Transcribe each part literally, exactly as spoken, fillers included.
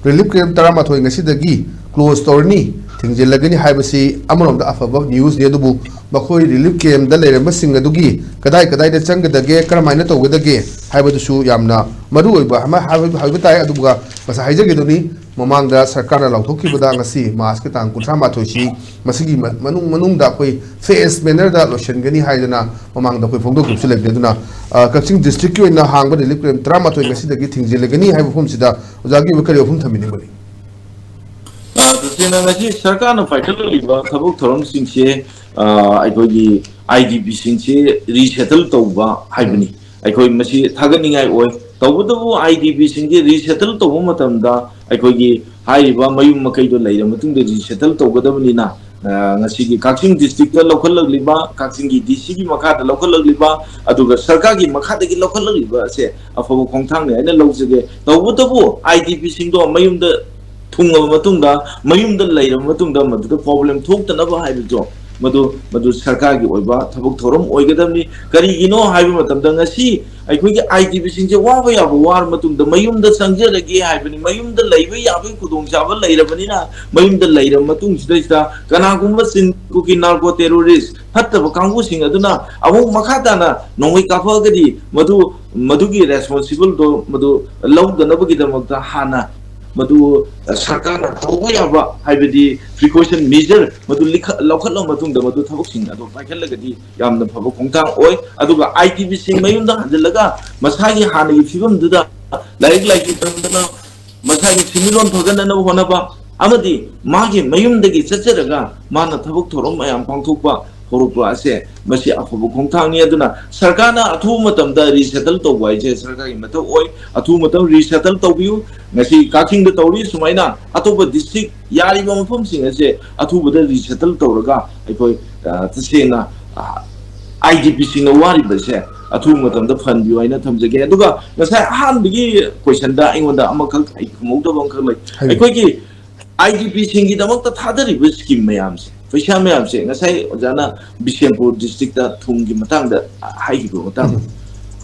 Relief camp ꯇꯔꯥꯃꯥꯊꯣꯏ ꯉꯁꯤꯗꯒꯤ close ꯇꯧꯔꯅꯤ, ꯊꯤꯡꯖꯤꯜꯂꯒꯅꯤ ꯍꯥꯏꯕꯁꯤ ꯑꯃꯔꯣꯝꯗ ꯑꯐꯕ ꯅ꯭ꯌꯨꯁꯅꯤ꯫ ꯑꯗꯨꯕꯨ ꯃꯈꯣꯏ ꯔꯤꯂꯤꯐ ꯀꯦꯝꯞꯇ ꯂꯩꯔꯝꯕꯁꯤꯡ ꯑꯗꯨꯒꯤ ꯀꯗꯥꯏ ꯀꯗꯥꯏꯗ ꯆꯪꯒꯗꯒꯦ, ꯀꯔꯝꯍꯥꯏꯅ ꯇꯧꯒꯗꯒꯦ ꯍꯥꯏꯕꯗꯨꯁꯨ ꯌꯥꯝꯅ ꯃꯔꯨ ꯑꯣꯏꯕ ꯑꯃ ꯍꯥꯏꯕ ꯍꯥꯏꯕ ꯇꯥꯏ꯫ ꯑꯗꯨꯒ ꯉꯁꯥꯏ ꯍꯥꯏꯖꯈꯤꯗꯨꯅꯤ, ꯃꯃꯥꯡꯗ ꯁꯔꯀꯥꯔꯅ ꯂꯥꯎꯊꯣꯛꯈꯤꯕꯗ ꯉꯁꯤ ꯃꯥꯔꯆꯀꯤ ꯇꯥꯡ ꯀꯨꯟꯊ꯭ꯔꯥ ꯃꯥꯊꯣꯏꯁꯤ ꯃꯁꯤꯒꯤ ꯃ-, ꯃꯅꯨꯡ ꯃꯅꯨꯡꯗ ꯑꯩꯈꯣꯏ ꯐꯦꯁ ꯃꯦꯅꯔꯗ ꯂꯣꯏꯁꯤꯟꯒꯅꯤ ꯍꯥꯏꯗꯅ ꯃꯃꯥꯡꯗ ꯑꯩꯈꯣꯏ ꯐꯣꯡꯗꯣꯛꯈꯤꯕꯁꯨ ꯂꯩꯕꯅꯤ꯫ ꯑꯗꯨꯅ, ꯑ, ꯀꯛꯆꯤꯡ ꯗꯤꯁꯇ꯭ꯔꯤꯛꯀꯤ ꯑꯣꯏꯅ ꯍꯥꯡꯕ ꯔꯤꯂꯤꯐ ꯀꯦꯝꯞ ꯇꯔꯥꯃꯥꯊꯣꯏ ꯉꯁꯤꯗꯒꯤ ꯊꯤꯡꯖꯤꯜꯂꯒꯅꯤ ꯍꯥꯏꯕ ꯃꯐꯝꯁꯤꯗ ꯑꯣꯖꯥꯒꯤ ꯑꯣꯏꯕ ꯀꯔꯤ ꯋꯥꯐꯝ ꯊꯝꯕꯤꯅꯤꯡꯕꯒꯦ? ꯑ, ꯇꯁꯦꯡꯅ ꯉꯁꯤ ꯁꯔꯀꯥꯔꯅ ꯄꯥꯏꯈꯠꯂꯛꯂꯤꯕ ꯊꯕꯛ ꯊꯧꯔꯝꯁꯤꯡꯁꯦ, ꯑ, ꯑꯩꯈꯣꯏꯒꯤ IDPꯁꯤꯡꯁꯦ ꯔꯤꯁꯦꯇꯜ ꯇꯧꯕ ꯍꯥꯏꯕꯅꯤ꯫ ꯑꯩꯈꯣꯏ ꯃꯁꯤ ꯊꯥꯒꯠꯅꯤꯡꯉꯥꯏ ꯑꯣꯏ꯫ ꯇꯧꯕꯇꯕꯨ IDPꯁꯤꯡꯁꯦ ꯔꯤꯁꯦꯇꯜ ꯇꯧꯕ ꯃꯇꯝꯗ ꯑꯩꯈꯣꯏꯒꯤ ꯍꯥꯏꯔꯤꯕ ꯃꯌꯨꯝ ꯃꯀꯩꯗꯣ ꯂꯩꯔ ꯃꯇꯨꯡꯗ ꯔꯤꯁꯦꯇꯜ ꯇꯧꯒꯗꯕꯅꯤꯅ, ꯑ, ꯉꯁꯤꯒꯤ ꯀꯛꯆꯤꯡ ꯗꯤꯁꯇ꯭ꯔꯤꯛꯇ ꯂꯧꯈꯠꯂꯛꯂꯤꯕ, ꯀꯛꯆꯤꯡꯒꯤ DCꯒꯤ ꯃꯈꯥꯗ ꯂꯧꯈꯠꯂꯛꯂꯤꯕ, ꯑꯗꯨꯒ ꯁꯔꯀꯥꯔꯒꯤ ꯃꯈꯥꯗꯒꯤ ꯂꯧꯈꯠꯂꯛꯂꯤꯕ ꯑꯁꯦ ꯑꯐꯕ ꯈꯣꯡꯊꯥꯡꯅꯤ ꯍꯥꯏꯅ ꯂꯧꯖꯒꯦ꯫ ꯇꯧꯕꯇꯕꯨ IDPꯁꯤꯡꯗꯣ ꯃꯌꯨꯝꯗ ꯊꯨꯡꯉꯕ ꯃꯇꯨꯡꯗ, ꯃꯌꯨꯝꯗ ꯂꯩꯔꯕ ꯃꯇꯨꯡꯗ ꯃꯗꯨꯗ ꯄ꯭ꯔꯣꯕ꯭ꯂꯦꯝ ꯊꯣꯛꯇꯅꯕ ꯍꯥꯏꯕꯗꯣ ꯃꯗꯨ, ꯃꯗꯨ ꯁꯔꯀꯥꯔꯒꯤ ꯑꯣꯏꯕ ꯊꯕꯛ ꯊꯧꯔꯝ ꯑꯣꯏꯒꯗꯕꯅꯤ꯫ ꯀꯔꯤꯒꯤꯅꯣ ꯍꯥꯏꯕ ꯃꯇꯝꯗ ꯉꯁꯤ ꯑꯩꯈꯣꯏꯒꯤ IDPꯁꯤꯡꯁꯦ ꯋꯥꯕ ꯌꯥꯕ ꯋꯥꯔ ꯃꯇꯨꯡꯗ ꯃꯌꯨꯝꯗ ꯆꯪꯖꯔꯒꯦ ꯍꯥꯏꯕꯅꯤ꯫ ꯃꯌꯨꯝꯗ ꯂꯩꯕ ꯌꯥꯕꯒꯤ ꯈꯨꯗꯣꯡꯆꯥꯕ ꯂꯩꯔꯕꯅꯤꯅ ꯃꯌꯨꯝꯗ ꯂꯩꯔꯕ ꯃꯇꯨꯡꯁꯤꯗꯩꯁꯤꯗ ꯀꯅꯥꯒꯨꯝꯕ ꯆꯤꯟ ꯀꯨꯀꯤ ꯅꯥꯔꯀꯣ ꯇꯦꯔꯣꯔꯤꯁ ꯐꯠꯇꯕ ꯀꯥꯡꯕꯨꯁꯤꯡ ꯑꯗꯨꯅ ꯑꯃꯨꯛ ꯃꯈꯥ ꯇꯥꯅ ꯅꯣꯡꯃꯩ ꯀꯥꯞꯄꯛꯑꯒꯗꯤ ꯃꯗꯨ, ꯃꯗꯨꯒꯤ ꯔꯦꯁꯄꯣꯟꯁꯤꯕꯜꯗꯣ ꯃꯗꯨ ꯂꯧꯗꯅꯕꯒꯤꯗꯃꯛꯇ ꯍꯥꯟꯅ ꯃꯗꯨ ꯁꯔꯀꯥꯔꯅ ꯇꯧꯕ ꯌꯥꯕ, ꯍꯥꯏꯕꯗꯤ ꯄ꯭ꯔꯤꯀꯣꯁꯟ ꯃꯦꯖꯔ ꯃꯗꯨ ꯂꯤꯈꯠ-, ꯂꯧꯈꯠꯂꯕ ꯃꯇꯨꯡꯗ ꯃꯗꯨ ꯊꯕꯛꯁꯤꯡ ꯑꯗꯨ ꯄꯥꯏꯈꯠꯂꯒꯗꯤ ꯌꯥꯝꯅ ꯐꯕ ꯈꯣꯡꯊꯥꯡ ꯑꯣꯏ꯫ ꯑꯗꯨꯒ IDPꯁꯤꯡ ꯃꯌꯨꯝꯗ ꯍꯟꯖꯤꯜꯂꯒ ꯃꯁꯥꯒꯤ ꯍꯥꯟꯅꯒꯤ ꯐꯤꯕꯝꯗꯨꯗ ꯂꯥꯏꯔꯤꯛ ꯂꯥꯏꯁꯨ ꯇꯝꯗꯅ ꯃꯁꯥꯒꯤ ꯁꯦꯟꯃꯤꯠꯂꯣꯟ ꯐꯒꯠꯅꯅꯕ ꯍꯣꯠꯅꯕ ꯑꯃꯗꯤ ꯃꯥꯒꯤ ꯃꯌꯨꯝꯗꯒꯤ ꯆꯠꯆꯔꯒ ꯃꯥꯅ ꯊꯕꯛ ꯊꯧꯔꯝ ꯃꯌꯥꯝ ꯄꯥꯡꯊꯣꯛꯄ ꯍꯧꯔꯛꯄ ꯑꯁꯦ ꯃꯁꯤ ꯑꯐꯕ ꯈꯣꯡꯊꯥꯡꯅꯤ꯫ ꯑꯗꯨꯅ ꯁꯔꯀꯥꯔꯅ ꯑꯊꯨꯕ ꯃꯇꯝꯗ ꯔꯤꯁꯦꯇꯜ ꯇꯧꯕ ꯍꯥꯏꯁꯦ ꯁꯔꯀꯥꯔꯒꯤ ꯃꯊꯧ ꯑꯣꯏ꯫ ꯑꯊꯨꯕ ꯃꯇꯝ ꯔꯤꯁꯦꯇꯜ ꯇꯧꯕꯤꯌꯨ꯫ ꯉꯁꯤ ꯀꯛꯆꯤꯡꯗ ꯇꯧꯔꯤ ꯁꯨꯃꯥꯏꯅ ꯑꯇꯣꯞꯄ ꯗꯤꯁꯇ꯭ꯔꯤꯛ ꯌꯥꯔꯤꯕ ꯃꯐꯝꯁꯤꯡ ꯑꯁꯦ ꯑꯊꯨꯕꯗ ꯔꯤꯁꯦꯇꯜ ꯇꯧꯔꯒ ꯑꯩꯈꯣꯏ, ꯑ, ꯇꯁꯦꯡꯅ, ꯑ, IDPꯁꯤꯡꯅ ꯋꯥꯔꯤꯕꯁꯦ ꯑꯊꯨꯕ ꯃꯇꯝꯗ ꯐꯍꯟꯕꯤꯌꯨ ꯍꯥꯏꯅ ꯊꯝꯖꯒꯦ꯫ ꯑꯗꯨꯒ ꯉꯁꯥꯏ ꯑꯍꯥꯟꯕꯒꯤ ꯀꯣꯏꯁꯟꯗ ꯑꯩꯉꯣꯟꯗ ꯑꯃꯈꯛ ꯑꯩ ꯈꯨꯝꯍꯧꯗꯕ ꯑꯃꯈꯛ ꯂꯩ꯫ ꯍꯥꯏꯕꯤꯌꯨ꯫ ꯑꯩꯈꯣꯏꯒꯤ IDPꯁꯤꯡꯒꯤꯗꯃꯛꯇ ꯊꯥꯗꯔꯤꯕ ꯁ꯭ꯀꯤꯝ ꯃꯌꯥꯝꯁꯦ, ꯄꯩꯁꯥ ꯃꯌꯥꯝꯁꯦ, ꯉꯁꯥꯏ ꯑꯣꯖꯥꯅ ꯕꯤꯁꯦꯝꯄꯨꯔ ꯗꯤꯁꯇ꯭ꯔꯤꯛꯇ ꯊꯨꯝꯒꯤ ꯃꯇꯥꯡꯗ ꯍꯥꯏꯈꯤꯕ ꯃꯇꯥꯡꯗ, ꯎꯝ꯫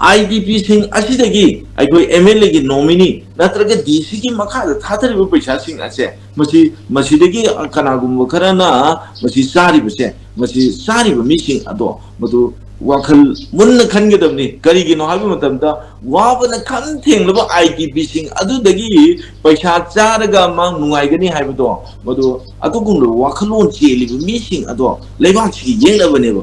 ꯑꯥꯏ ꯗꯤ ꯄꯤꯁꯤꯡ ꯑꯁꯤꯗꯒꯤ ꯑꯩꯈꯣꯏ ꯑꯦꯝ ꯑꯦꯜ ꯑꯦꯒꯤ ꯅꯣꯃꯤꯅꯤ ꯅꯠꯇ꯭ꯔꯒ ꯗꯤ ꯁꯤꯒꯤ ꯃꯈꯥꯗ ꯊꯥꯗꯔꯤꯕ ꯄꯩꯁꯥꯁꯤꯡ ꯑꯁꯦ, ꯃꯁꯤ, ꯃꯁꯤꯗꯒꯤ ꯀꯅꯥꯒꯨꯝꯕ ꯈꯔꯅ ꯃꯁꯤ ꯆꯥꯔꯤꯕꯁꯦ, ꯃꯁꯤ ꯆꯥꯔꯤꯕ ꯃꯤꯁꯤꯡ ꯑꯗꯣ ꯃꯗꯨ ꯋꯥꯈꯜ ꯃꯨꯟꯅ ꯈꯟꯒꯗꯕꯅꯤ꯫ ꯀꯔꯤꯒꯤꯅꯣ ꯍꯥꯏꯕ ꯃꯇꯝꯗ, ꯋꯥꯕꯅ ꯈꯝ ꯊꯦꯡꯂꯕ ꯑꯥꯏ ꯗꯤ ꯄꯤꯁꯤꯡ ꯑꯗꯨꯗꯒꯤ ꯄꯩꯁꯥ ꯆꯥꯔꯒ ꯃꯥ ꯅꯨꯡꯉꯥꯏꯒꯅꯤ ꯍꯥꯏꯕꯗꯣ, ꯃꯗꯨ ꯑꯗꯨꯒꯨꯝꯂꯕ ꯋꯥꯈꯜꯂꯣꯟ ꯆꯦꯜꯂꯤꯕ ꯃꯤꯁꯤꯡ ꯑꯗꯣ ꯂꯩꯕꯥꯛꯁꯤꯒꯤ ꯌꯦꯛꯅꯕꯅꯦꯕ꯫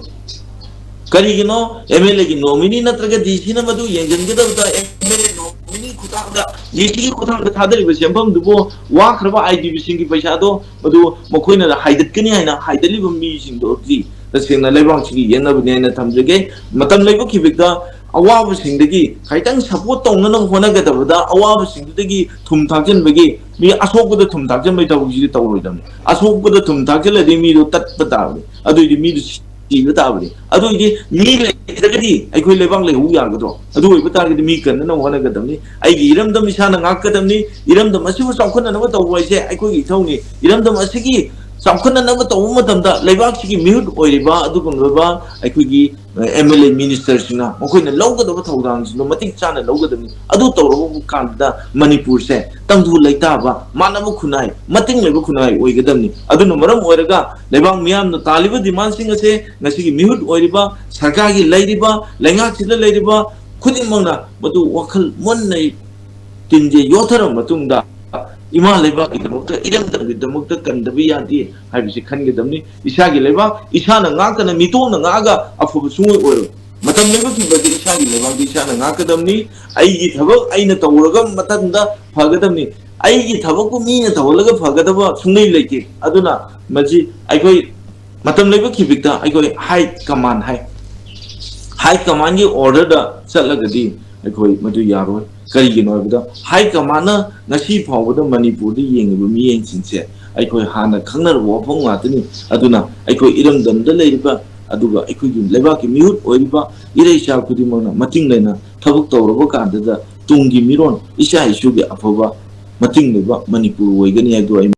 ꯀꯔꯤꯒꯤꯅꯣ? ꯑꯦꯝ ꯑꯦꯜ ꯑꯦꯒꯤ ꯅꯣꯃꯤꯅꯤ ꯅꯠꯇ꯭ꯔꯒ ꯗꯤ ꯁꯤꯅ ꯃꯗꯨ ꯌꯦꯡꯁꯤꯟꯒꯗꯕꯗ, ꯑꯦꯝ ꯑꯦꯜ ꯑꯦ ꯅꯣꯃꯤꯅꯤ ꯈꯨꯊꯥꯡꯗ, ꯗꯤ ꯁꯤꯒꯤ ꯈꯨꯊꯥꯡꯗ ꯊꯥꯗꯔꯤꯕ ꯁꯦꯟꯐꯝꯗꯨꯕꯨ ꯋꯥꯈ꯭ꯔꯕ ꯑꯥꯏ ꯗꯤ ꯄꯤꯁꯤꯡꯒꯤ ꯄꯩꯁꯥꯗꯣ ꯃꯗꯨ ꯃꯈꯣꯏꯅ ꯍꯥꯏꯗꯠꯀꯅꯤ ꯍꯥꯏꯅ ꯍꯥꯏꯗꯠꯂꯤꯕ ꯃꯤꯁꯤꯡꯗꯣ ꯍꯧꯖꯤꯛ ꯇꯁꯦꯡꯅ ꯂꯩꯕꯥꯛꯁꯤꯒꯤ ꯌꯦꯛꯅꯕꯅꯤ ꯍꯥꯏꯅ ꯊꯝꯖꯒꯦ꯫ ꯃꯇꯝ ꯂꯩꯕ ꯈꯤꯕꯤꯛꯇ ꯑꯋꯥꯕꯁꯤꯡꯗꯒꯤ ꯈꯤꯇꯪ ꯁꯄꯣꯔꯠ ꯇꯧꯅꯅꯕ ꯍꯣꯠꯅꯒꯗꯕꯗ, ꯑꯋꯥꯕꯁꯤꯡꯗꯨꯗꯒꯤ ꯊꯨꯝ ꯊꯥꯛꯆꯤꯟꯕꯒꯤ, ꯃꯤ ꯑꯁꯣꯛꯄꯗ ꯊꯨꯝ ꯊꯥꯛꯆꯤꯟꯕꯒꯤ ꯊꯕꯛꯁꯤꯗꯤ ꯇꯧꯔꯣꯏꯗꯕꯅꯤ꯫ ꯑꯁꯣꯛꯄꯗ ꯊꯨꯝ ꯊꯥꯛꯆꯤꯜꯂꯗꯤ ꯃꯤꯗꯣ ꯇꯠꯄ ꯇꯥꯕꯅꯤ, ꯑꯗꯨꯏꯗꯤ ꯃꯤꯗꯨ ꯁꯤꯕ ꯇꯥꯕꯅꯤ꯫ ꯑꯗꯨꯏꯗꯤ ꯃꯤ ꯂꯩꯇ꯭ꯔꯒꯗꯤ ꯑꯩꯈꯣꯏ ꯂꯩꯕꯥꯛ ꯂꯩꯍꯧ ꯌꯥꯒꯗ꯭ꯔꯣ? ꯑꯗꯨ ꯑꯣꯏꯕ ꯇꯥꯔꯒꯗꯤ ꯃꯤ ꯀꯟꯅꯅꯕ ꯍꯣꯠꯅꯒꯗꯕꯅꯤ꯫ ꯑꯩꯒꯤ ꯏꯔꯝꯗꯝ ꯏꯁꯥꯅ ꯉꯥꯛꯀꯗꯕꯅꯤ꯫ ꯏꯔꯝꯗꯝ ꯑꯁꯤꯕꯨ ꯆꯥꯎꯈꯠꯅꯅꯕ ꯇꯧꯕ ꯍꯥꯏꯁꯦ ꯑꯩꯈꯣꯏꯒꯤ ꯏꯊꯧꯅꯤ꯫ ꯏꯔꯝꯗꯝ ꯑꯁꯤꯒꯤ ꯆꯥꯎꯈꯠꯅꯅꯕ ꯇꯧꯕ ꯃꯇꯝꯗ ꯂꯩꯕꯥꯛꯁꯤꯒꯤ ꯃꯤꯍꯨꯠ ꯑꯣꯏꯔꯤꯕ ꯑꯗꯨꯒꯨꯝꯂꯕ ꯑꯩꯈꯣꯏꯒꯤ ꯑꯦꯝ ꯑꯦꯜ ꯑꯦ ꯃꯤꯅꯤꯁꯇꯔꯁꯤꯡꯅ ꯃꯈꯣꯏꯅ ꯂꯧꯒꯗꯕ ꯊꯧꯗꯥꯡꯁꯤꯡꯗꯣ ꯃꯇꯤꯛ ꯆꯥꯅ ꯂꯧꯒꯗꯕꯅꯤ꯫ ꯑꯗꯨ ꯇꯧꯔꯕ ꯀꯥꯟꯗ ꯃꯅꯤꯄꯨꯔꯁꯦ ꯇꯪꯗꯨ ꯂꯩꯇꯥꯕ, ꯃꯥꯟꯅꯕ ꯈꯨꯟꯅꯥꯏ, ꯃꯇꯤꯡ ꯂꯩꯕ ꯈꯨꯟꯅꯥꯏ ꯑꯣꯏꯒꯗꯕꯅꯤ꯫ ꯑꯗꯨꯅ ꯃꯔꯝ ꯑꯣꯏꯔꯒ ꯂꯩꯕꯥꯛ ꯃꯤꯌꯥꯝꯅ ꯇꯥꯜꯂꯤꯕ ꯗꯤꯃꯥꯟꯁꯤꯡ ꯑꯁꯦ ꯉꯁꯤꯒꯤ ꯃꯤꯍꯨꯠ ꯑꯣꯏꯔꯤꯕ, ꯁꯔꯀꯥꯔꯒꯤ ꯂꯩꯔꯤꯕ, ꯂꯩꯉꯥꯛꯁꯤꯗ ꯂꯩꯔꯤꯕ ꯈꯨꯗꯤꯡꯃꯛꯅ ꯃꯗꯨ ꯋꯥꯈꯜ ꯃꯨꯟꯅ ꯇꯤꯟꯁꯦ ꯌꯣꯠꯊꯔꯕ ꯃꯇꯨꯡꯗ ꯏꯃꯥ ꯂꯩꯕꯥꯛꯀꯤꯗꯃꯛꯇ, ꯏꯔꯝꯗꯝꯒꯤꯗꯃꯛꯇ ꯀꯟꯗꯕ ꯌꯥꯗꯦ ꯍꯥꯏꯕꯁꯤ ꯈꯟꯒꯗꯕꯅꯤ꯫ ꯏꯁꯥꯒꯤ ꯂꯩꯕꯥꯛ ꯏꯁꯥꯅ ꯉꯥꯛꯇꯅ, ꯃꯤꯇꯣꯞꯅ ꯉꯥꯛꯑꯒ ꯑꯐꯕ ꯁꯨꯡꯑꯣꯏ ꯑꯣꯏꯔꯣꯏ꯫ ꯃꯇꯝ ꯂꯩꯕ ꯐꯤꯕꯗꯤ ꯏꯁꯥꯒꯤ ꯂꯩꯕꯥꯛꯇꯤ ꯏꯁꯥꯅ ꯉꯥꯛꯀꯗꯕꯅꯤ꯫ ꯑꯩꯒꯤ ꯊꯕꯛ ꯑꯩꯅ ꯇꯧꯔꯒ ꯃꯊꯪꯗ ꯐꯒꯗꯕꯅꯤ꯫ ꯑꯩꯒꯤ ꯊꯕꯛꯄꯨ ꯃꯤꯅ ꯇꯧꯍꯜꯂꯒ ꯐꯒꯗꯕ ꯁꯨꯡꯂꯩ ꯂꯩꯇꯦ꯫ ꯑꯗꯨꯅ ꯃꯁꯤ ꯑꯩꯈꯣꯏ ꯃꯇꯝ ꯂꯩꯕ ꯈꯤꯕꯤꯛꯇ ꯑꯩꯈꯣꯏ ꯍꯥꯏ ꯀꯃꯥꯟ ꯍꯥꯏ, ꯍꯥꯏ ꯀꯃꯥꯟꯒꯤ ꯑꯣꯔꯗꯔꯗ ꯆꯠꯂꯒꯗꯤ ꯑꯩꯈꯣꯏ ꯃꯗꯨ ꯌꯥꯔꯣꯏ꯫ ꯀꯔꯤꯒꯤꯅꯣ ꯍꯥꯏꯕꯗ, ꯍꯥꯏ ꯀꯃꯥꯟꯅ ꯉꯁꯤ ꯐꯥꯎꯕꯗ ꯃꯅꯤꯄꯨꯔꯗ ꯌꯦꯡꯉꯤꯕ ꯃꯤꯠꯌꯦꯡꯁꯤꯡꯁꯦ ꯑꯩꯈꯣꯏ ꯍꯥꯟꯅ ꯈꯪꯅꯔꯕ ꯋꯥꯐꯝ ꯉꯥꯛꯇꯅꯤ꯫ ꯑꯗꯨꯅ ꯑꯩꯈꯣꯏ ꯏꯔꯝꯗꯝꯗ ꯂꯩꯔꯤꯕ, ꯑꯗꯨꯒ ꯑꯩꯈꯣꯏꯒꯤ ꯂꯩꯕꯥꯛꯀꯤ ꯃꯤꯍꯨꯠ ꯑꯣꯏꯔꯤꯕ ꯏꯔꯩ ꯏꯆꯥ ꯈꯨꯗꯤꯡꯃꯛꯅ ꯃꯇꯤꯡ ꯂꯩꯅ ꯊꯕꯛ ꯇꯧꯔꯕ ꯀꯥꯟꯗꯗ ꯇꯨꯡꯒꯤ ꯃꯤꯔꯣꯟ ꯏꯆꯥ ꯏꯁꯨꯒꯤ ꯑꯐꯕ ꯃꯇꯤꯡ ꯂꯩꯕ ꯃꯅꯤꯄꯨꯔ ꯑꯣꯏꯒꯅꯤ ꯍꯥꯏꯕꯗꯨ ꯑꯩ